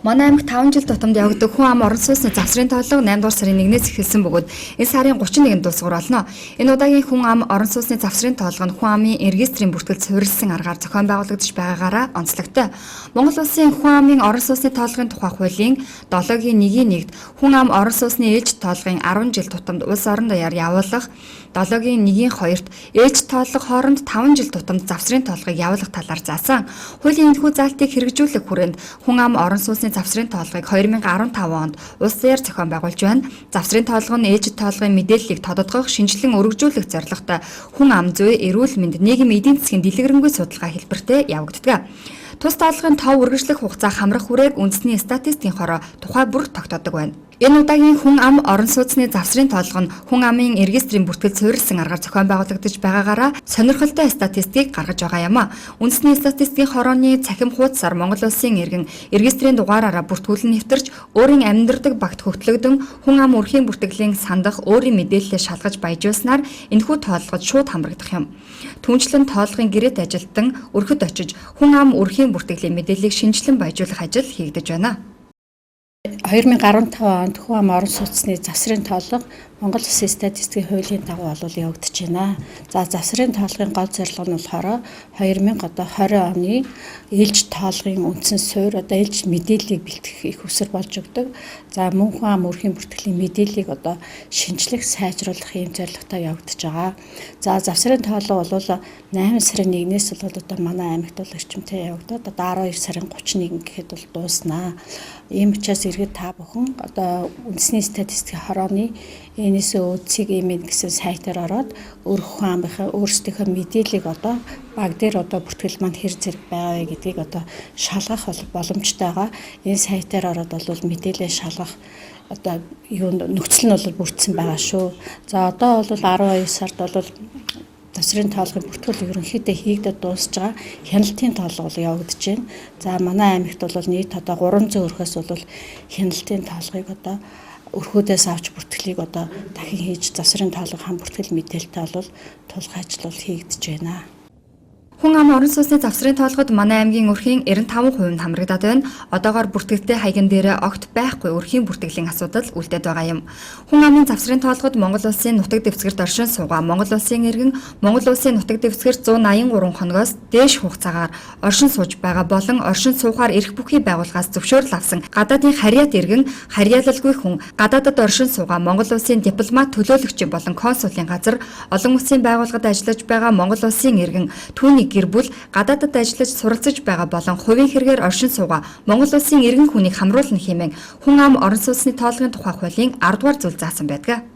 Манай аймагт 5 жил тутамд явагддаг хүн ам орон сууцны завсрын тооллого 8 дугаар сарын 1-ээс эхэлсэн бөгөөд энэ сарын 31-нд дуусгар болно. Энэ удаагийн хүн ам орон сууцны завсрын тооллого нь хүн амын регистрийн бүртгэл суурилсан аргаар зохион байгуулагдаж байгаагаараа онцлогтой. Монгол Улсын хүн амын орон сууцны тооллогын тухай хуулийн 7-гийн 1-ийн 1-д хүн ам орон сууцны ээлжит тооллогын 10 жил тутамд улс орон даяар явуулах, 7-гийн 1-ийн 2-т ээлжит тооллого хооронд 5 жил тутамд завсрын тооллогыг явуулах талаар заасан. Хуулийн энэхүү заалтыг хэрэгжүүлэх хүрээнд хүн ам орон сууцны завсрын тооллогыг 2015 онд улс даяар зохион байгуулж байна. Завсрын тооллого нь ээлжит тооллогын мэдээллийг тодотгох, шинжилэн өргөжүүлэх зорилготой хүн ам зүй, эрүүл мэнд, нийгэм эдийн засгийн дэлгэрэнгүй судалгаа хэлбэртэй явагддаг. Тус тооллогын тов үргэлжлэх хугацаа хамрах хүрээг үндэсний статистикийн хороо тухай бүр тогтоодог байна. Энэ удаагийн хүн ам орон сууцны завсрын тооллого нь хүн амын регистрийн бүртгэл суурилсан аргаар зохион байгуулагдаж байгаагаараа сонирхолтой статистикийг гаргаж байгаа юм а. Үндэсний статистикийн хорооны цахим хуудасаар Монгол Улсын иргэн регистрийн дугаараараа бүртгүүлэн нэвтэрч өөрийн амьдардаг багт хөтлөгдөн хүн ам өрхийн бүртгэлийн сандах өөрийн мэдээллээ шалгаж баяжуулснаар энэхүү тооллогод шууд хамрагдах юм. Түүнчлэн тооллогын гэрээт ажилтан өрхөд очиж хүн ам өрхийн бүртгэлийн мэдээллийг шинжилэн баяжуулах ажил хийгдэж байна. 2015 онд хүн ам орон сууцны завсрын тооллого Монгол Улсын статистикийн хуулийн дагуу бол явагдаж байна. За, завсрын тооллогын гол зорилго нь болохоор 2020 оны ээлж тооллогын үндсэн суурь одоо ээлж мэдээллийг бэлтгэх их усэр болж өгдөг. За, мөн хүн ам өрхийн бүртгэлийн мэдээллийг одоо шинжлэх, сайжруулах ийм зорилготой явагдаж байгаа. За, завсрын тооллого бол 8 сарын 1-ээс бол одоо манай аймагт бол эрчимтэй явагдаад одоо 12 сарын 31 гэхэд бол дууснаа. Ийм учраас иргэд та бүхэн одоо үндэсний статистикийн хорооны NSO CGMN гэсэн сайтаар ороод өөр хүн амынхаа өөрсдийнхөө мэдээллийг одоо баг дээр одоо бүртгэл маань хэр зэрэг байгаа вэ гэдгийг одоо шалгах боломжтой байгаа. Энэ сайтаар ороод бол мэдээлэл шалгах одоо юу нөхцөл нь бол бүрдсэн байгаа шүү. За, одоо бол 12 сард бол завсрын тооллогын бүртгэл ерөнхийдөө хийгдээд дуусж байгаа. Хяналтын тооллого бол явагдаж байна. За, манай аймагт бол нийт одоо 300 өрхөөс бол хяналтын тооллогыг одоо өрхүүдээс авч бүртгэлийг одоо дахин хийж завсрын тооллого хам бүртгэл мэдээлэлтэй бол тулах ажил бол хийгдэж байна. Хүн ам орон сууцны завсрын тоолгод манай аймгийн өрхийн 95% нь хамрагдаад байна. Одоогоор бүртгэлтэй хаяган дээр огт байхгүй өрхийн бүртгэлийн асуудал үлдээд байгаа юм. Хүн амын завсрын тоолгод Монгол Улсын нутаг дэвсгэрт оршин суугаа Монгол Улсын иргэн Монгол Улсын нутаг дэвсгэрт 183 хоногоос дээш хугацаагаар оршин сууж байгаа болон оршин суухаар эрх бүхий байгууллагаас зөвшөөрөл авсан гадаадын харьяат иргэн, харьяалалгүй хүн, гадаадад оршин суугаа Монгол Улсын дипломат төлөөлөгчийн болон консулын газар, олон улсын байгууллагад ажиллаж байгаа Монгол Улсын иргэн, түүний гэр бүл, гадаадад ажиллаж суралцаж байгаа болон хувийн хэрэгээр оршин суугаа Монгол Улсын иргэн хүнийг хамруулна хэмээн хүн ам орон сууцны тооллогын тухай хуулийн 10 дугаар зүйл заасан байдаг.